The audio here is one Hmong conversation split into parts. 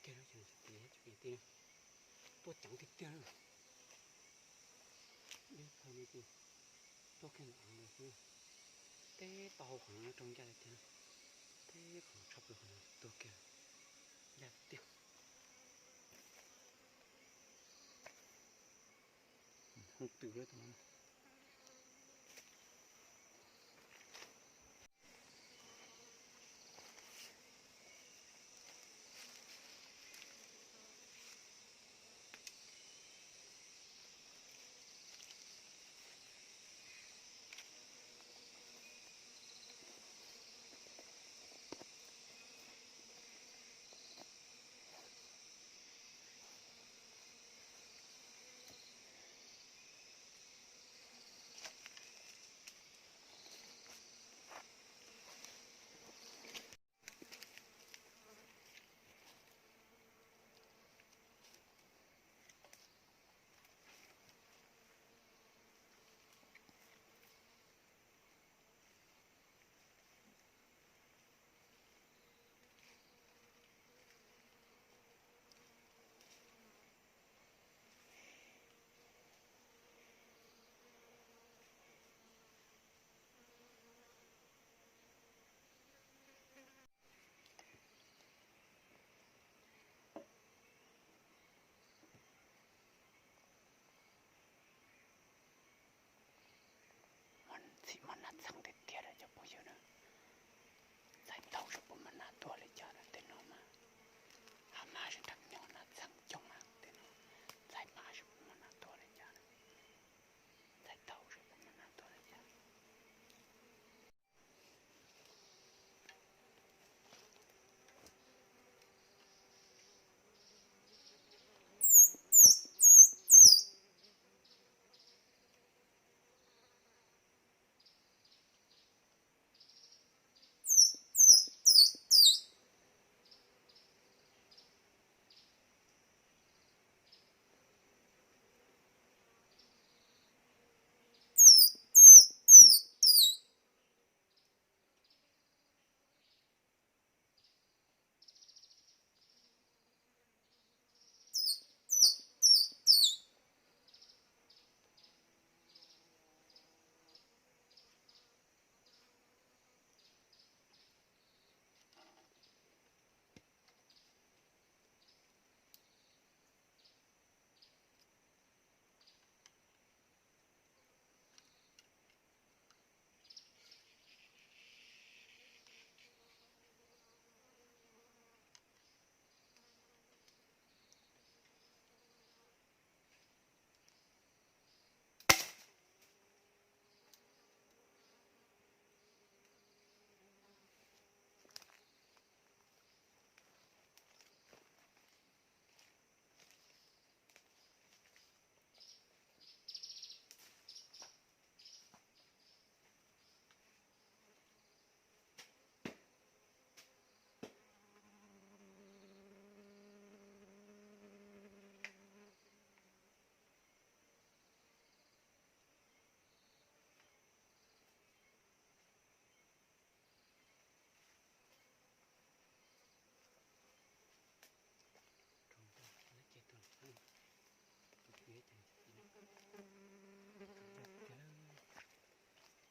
Kiag no ces tsis tib, tuaj ceev tiag tiag na. Ib thaum no ces tuaj kiag ntawm no xwb, teb tau hauv qhov no rau ncaj li tiag, teb qhov no tshaj plaws qhov no tuaj kiag ncaj tiag. Hoob twm lawm tus no. Txhim muaj nas txheeb tiag tiag lawm cov phooj ywg na. Ntxhais taug saib puas muaj nas tuaj li cas na tej no mas. Hab mas sib nrham nyob nas txheeb coob mas tej no. Ntxhais mas saib puas muaj nas tuaj li cas na. Ntxhais taug saib puas muaj nas tuaj li cas.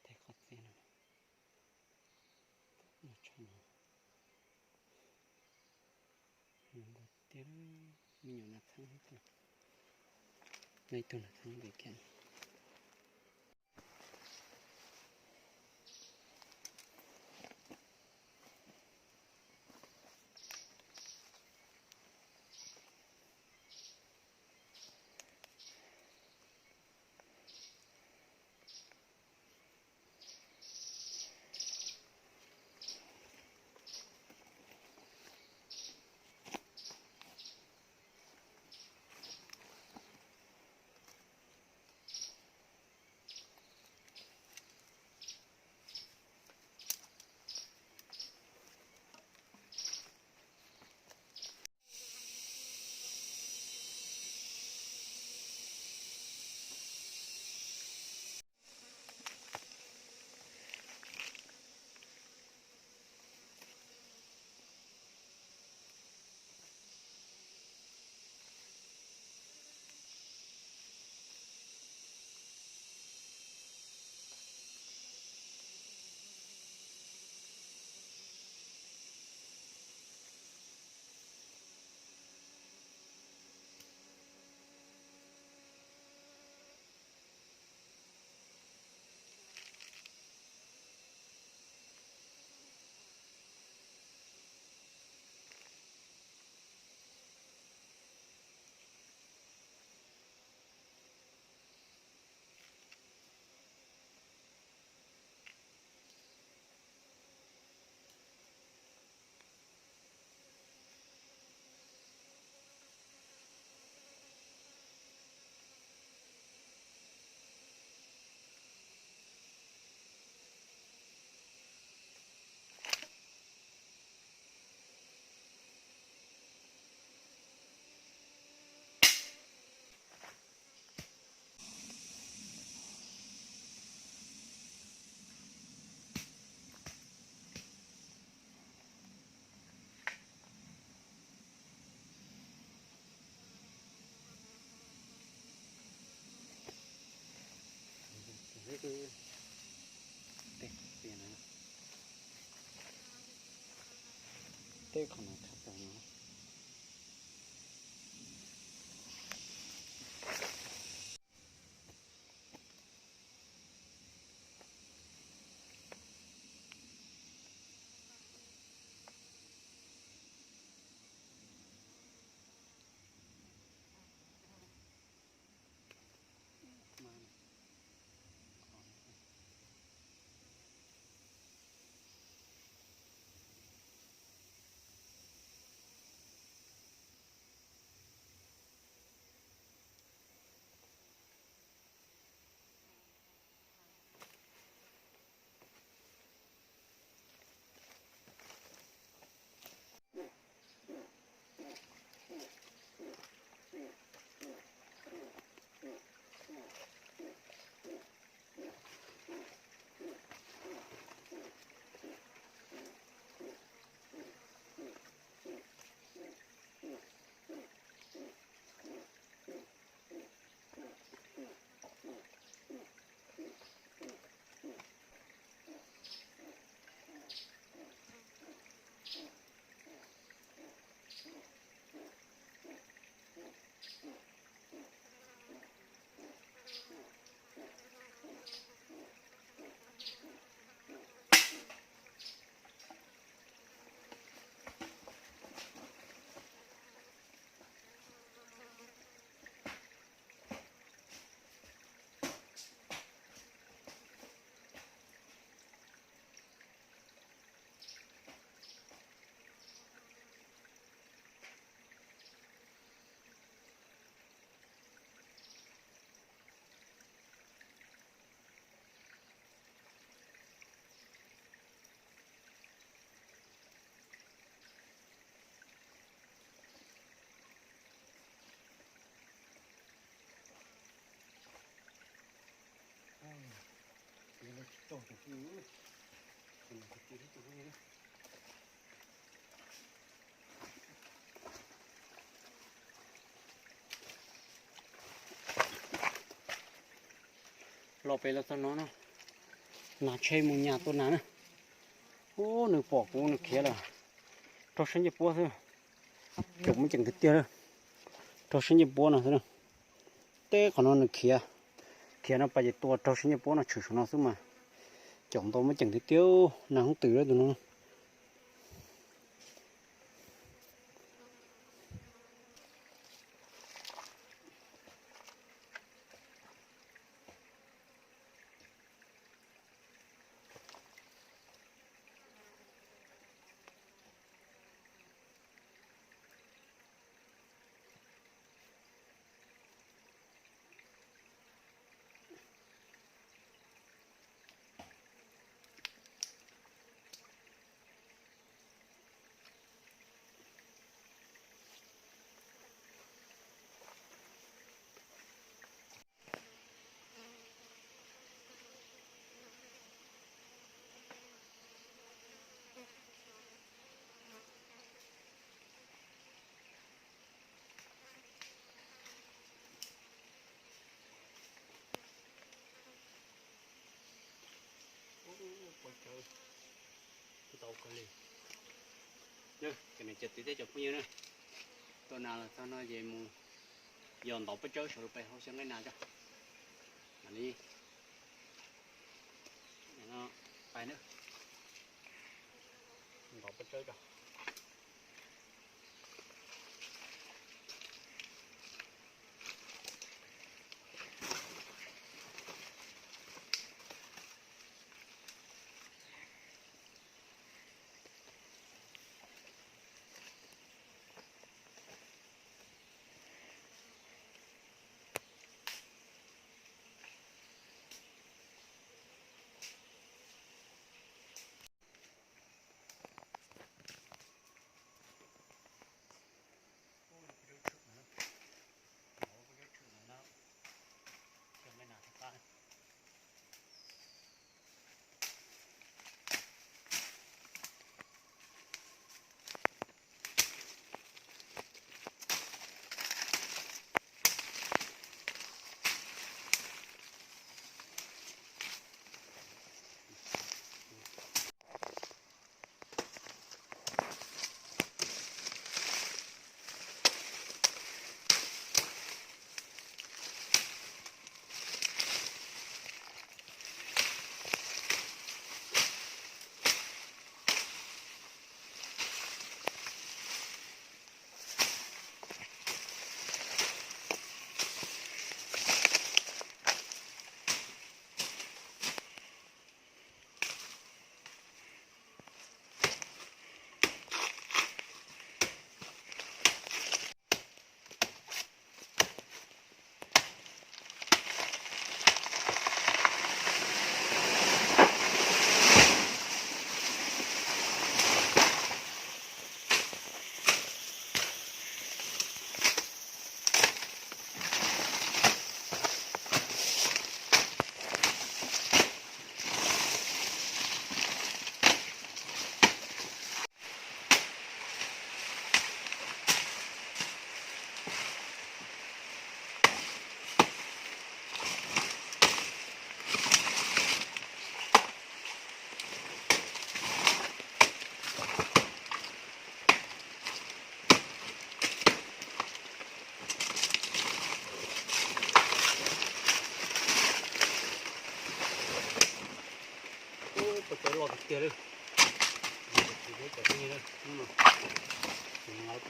Thaij qhov txiv no, no tshaj no, no ntau tiag, me nyuam nas txheeb, no ib tug nas txheeb ntawm kiag. Tej qhov no khab tau no. Los pem los txog no no, nas tsheb mus nyas tuaj nas na. Ub, nws pom kuv nws khiav lawm. Raug sab ncej puab xwb. Caum muaj ceem tiag tiag. Raug sab ncej puab no xwb. Teb qhov no nws khiav, khiav no pas ces tua raug sab ncej puab no tshwm saum no xwb mas. Caum ntau muaj ceem tiag tiag, nas hoob twm tus no. Ntau kawg li. Cov niam cov txiv thiab cov phooj ywg na, tuaj nas los txog no ces mus yos ntov pob tsawb saum lub pem hauv xyoob nqaij nas tso. Mam li pais na, ntov pob tsawb tso.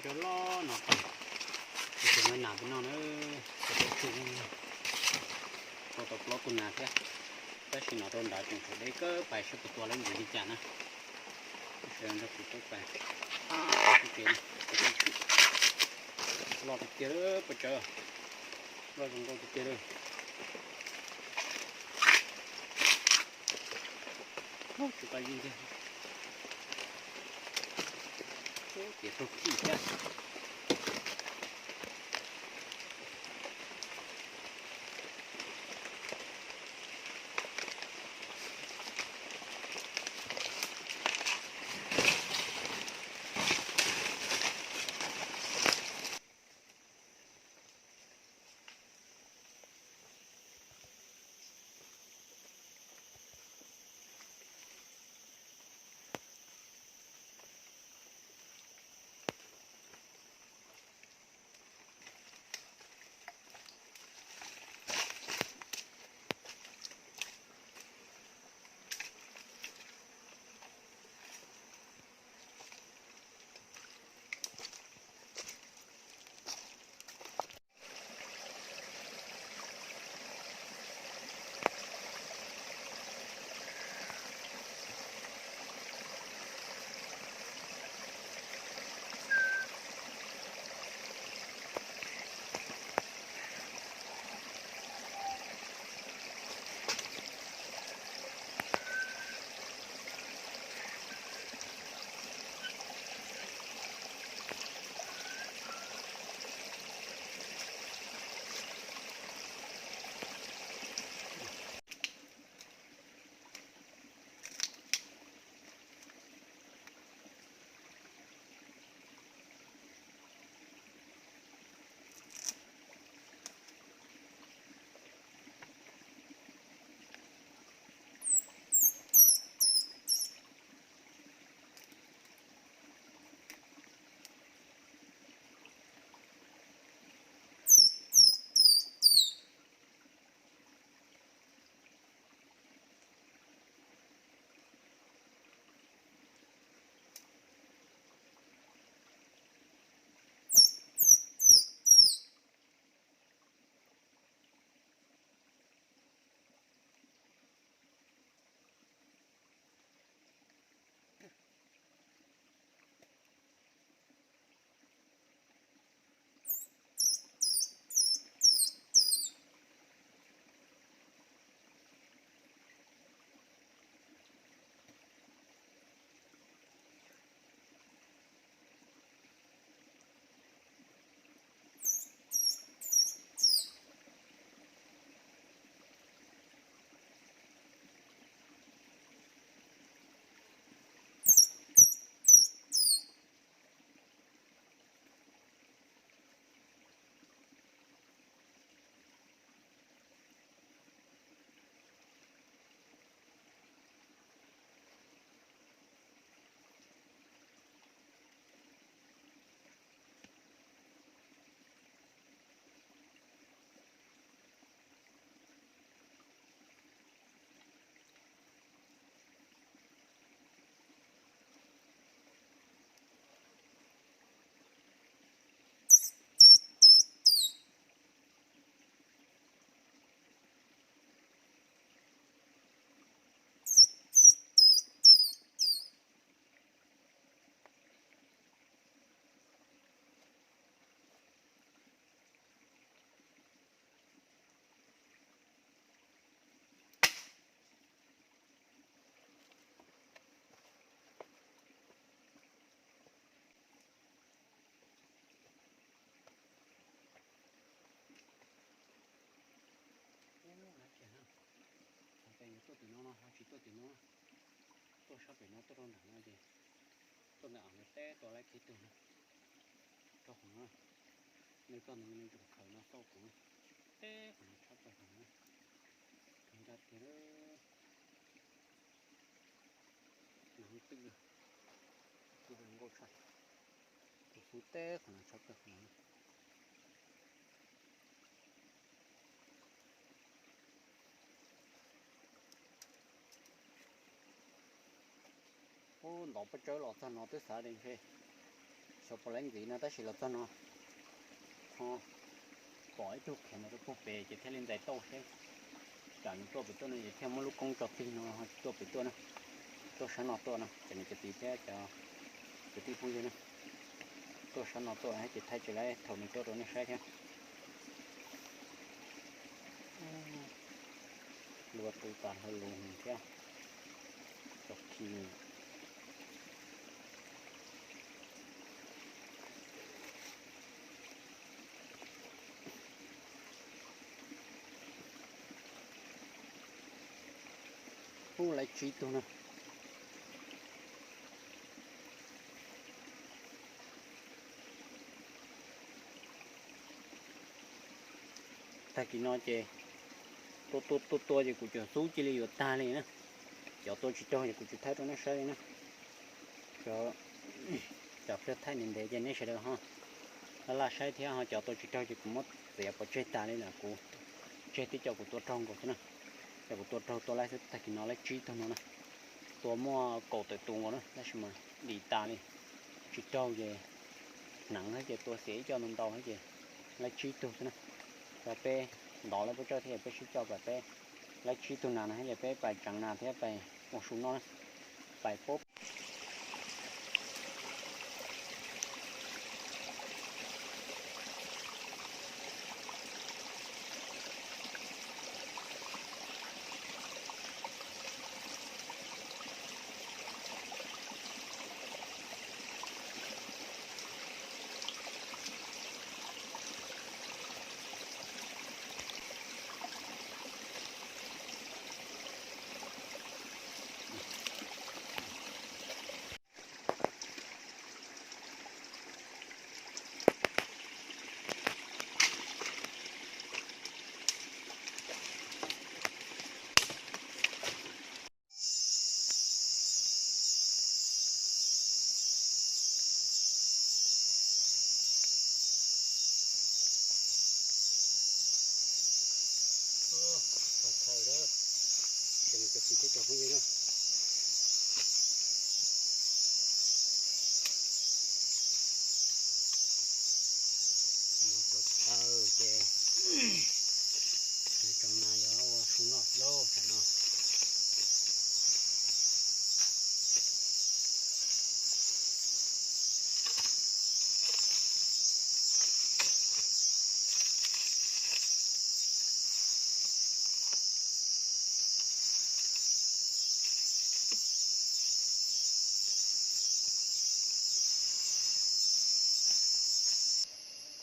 Cov loj no, tus me nas peb noj na, cov tau tsum, tau tau plaub tus nas thiab. Tab sis no rau nrad tseem tshuav deb kawg, pais saib puas tua lawv ntxiv li cas na. Sawv nrog kuv tuaj pais. Loj tiag tiag lawm pes tsawv, loj zoo nkauj tiag tiag lawm. Tsis qab yeej tiag. Tias raug khij thiab. Ub, lab kiag na. Hais tias yuav tuaj tim no no ho tsis tuaj tim no. Tuaj sab pem no tuaj rau nram no ces tuaj ntawm av ntawd teb tua lab kiag tug no. Rau qhov no, nws koj nws nws tseem khaws no xauj kuv. Teb qhov no tshab plaws qhov no. Khaws ncaj tiag. Nas twj lawm, kuj zoo nkauj tshaj. Kuv xub teb qhov no tshab plaws qhov no. Ub, ntov pob tsawb los txog no twb xav li ntshe xyov Pom lawv ntxiv no tab sis los txog no ho pom ib tug khiav ntawd rau puag pem ces thiaj li ntxais tauj seb tsam nws tuaj pem tuaj no ces thiaj muab lub koob tso tig no ho tsis tuaj pem tuaj na. Tuaj sab no tuaj no ces nws cov txiv thiab cov kwv tij phooj ywg na, tuaj sab no tuaj ces thaij tsis laib thaum nws tuaj rau nej saib thiab. Lua tu tas hlo lus thiab. Tso khi. Ub, lawv tsib tug na. Tag kis no ces tua tua tua tua ces kuv cov xub cia li yuav tag li na. Cov tua tsis raug ces kuv tsis thaij rau nej saib li na. Cov, cov pheej thaij ntev ntev ces nej sawv daws ho laj laj saib thiab ho cov tua tsis raug ces kuv muab txiav pov tseg tas li lawm, kuv tseg tib co kuv tua raug nkaus xwb na. Cov kuv tua raug tua laib xwb, tag kis no laib tsib tug no na. Tua muaj kaum tawm tus nkaus na tab sis mas dim tas li. Tsis raug ces hneev thiab ces tua xiam ib co ntau ntau thiab ces laib tsib tug xwb na. Cov peb ntov lawv peb tsaug thiab peb sib coj pais peb laib tsib tug nas no thiab ces peb pais tseev nas thiab pais ua su noj na. Pais pub. Pov thawj lawm, ces nws cov txiv thiab cov phooj ywg na. Mus rau taw ces nws tseev nas yuav ua su noj lauj tsam no.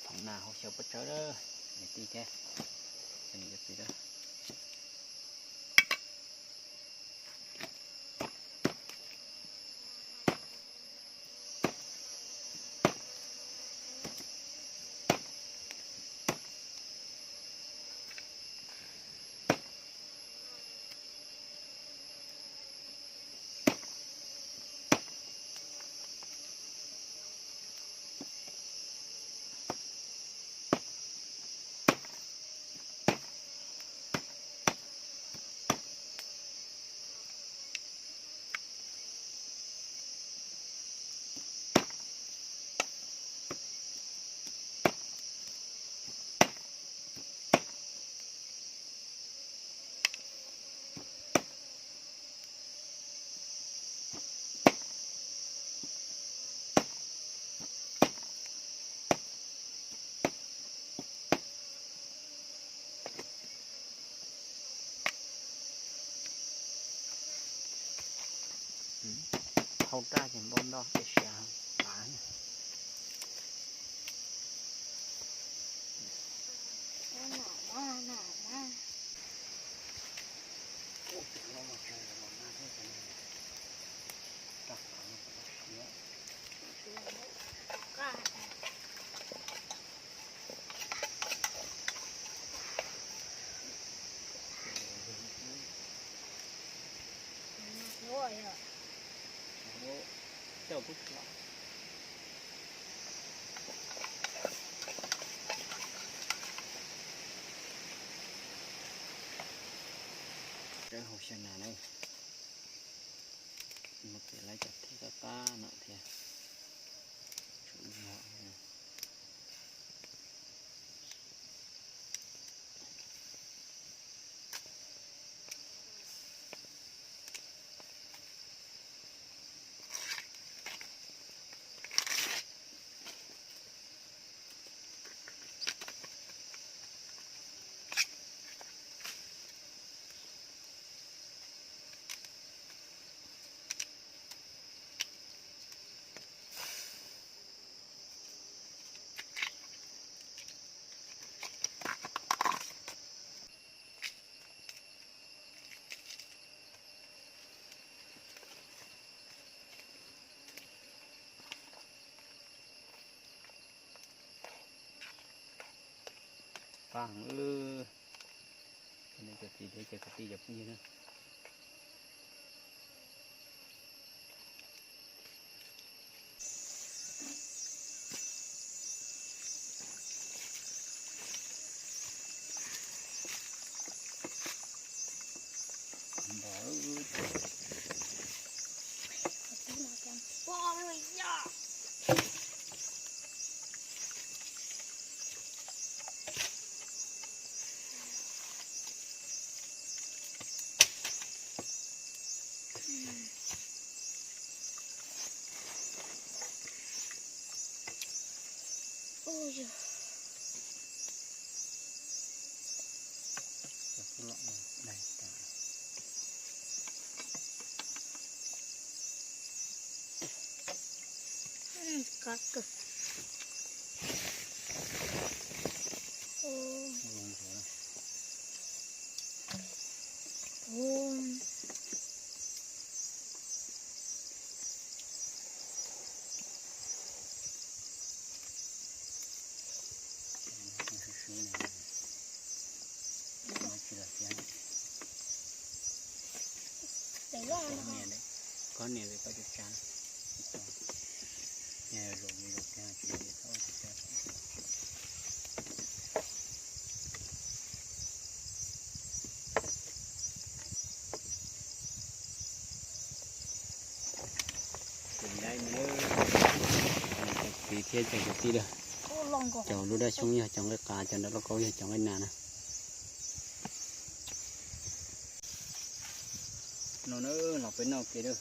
Txhoov nas hauv xyaw pob tsawb lawm, niam tij thiab cov niam cov txiv lawm. Hau raj ces npau nto tej siav tas. Rau hauv xyaw nas na, mus txiav lawv cov thij qab qab no thiab, tsum Qab heev, cov niam cov txiv thiab cov kwv tij cov phooj ywg na. Qab kawg. Koj niam, koj cov tsa, zaum zaum tiag tsis tau. Cov txiv thiab cov kwv tij lawm, cov lub dab xyoob yog cov nqaij qav, cov nram lauj kaub yog cov nqaij nas na. No na, los peb noj ke lawm.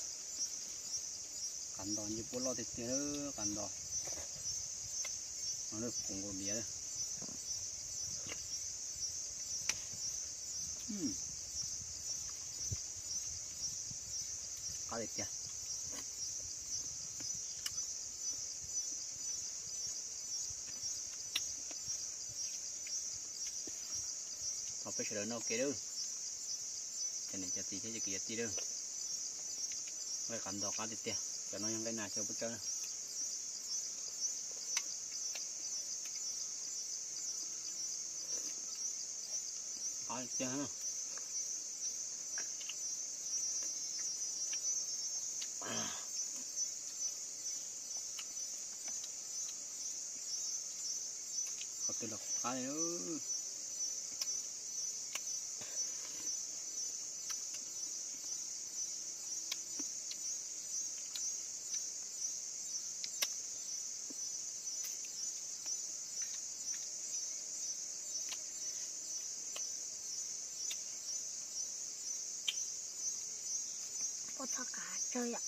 Qav ntos ncej puab loj tiag tiag, qav ntos. No lawm, kuv nkaus diav lawm. Qab tiag tiag. Thov peb sawv daws noj ke lawm. Cov niam cov txiv thiab cov kwv cov tij lawm, nqaij qav ntos qab tiag tiag, cov no yog nqaij nas cov puab tsawb na. Qab tiag. Qhov twg los qab li. Puab txhob qav tsawg yom.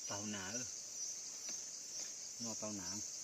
Tau nas, noj tau nas.